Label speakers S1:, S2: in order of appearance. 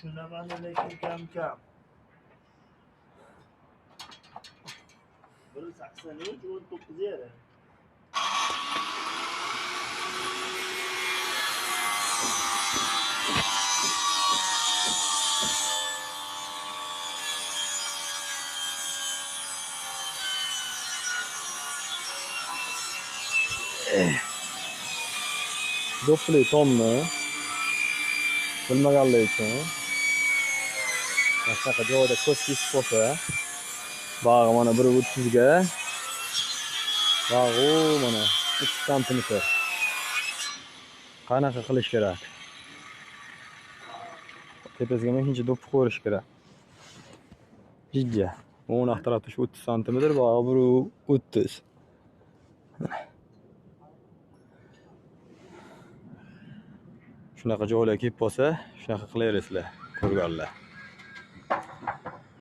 S1: Tushunaman, lekin kam-kam. 1.83, 19,5.
S2: Do'ppili tomni bilmaganlar uchun mana shunaqa joyda ko'z kesib qolsa, bag'i mana 1.30 ga, bag'i mana 30 santimetr. Qanaqa qilish kerak? Tepasiga mana shuncha do'ppi qo'yish kerak. Jiddiy. O'ng tarafda shu 30 santimetr, bag'i 1.30. Shunaqa joylar kelib qolsa, shunaqa qilaverasizlar, ko'rganlar.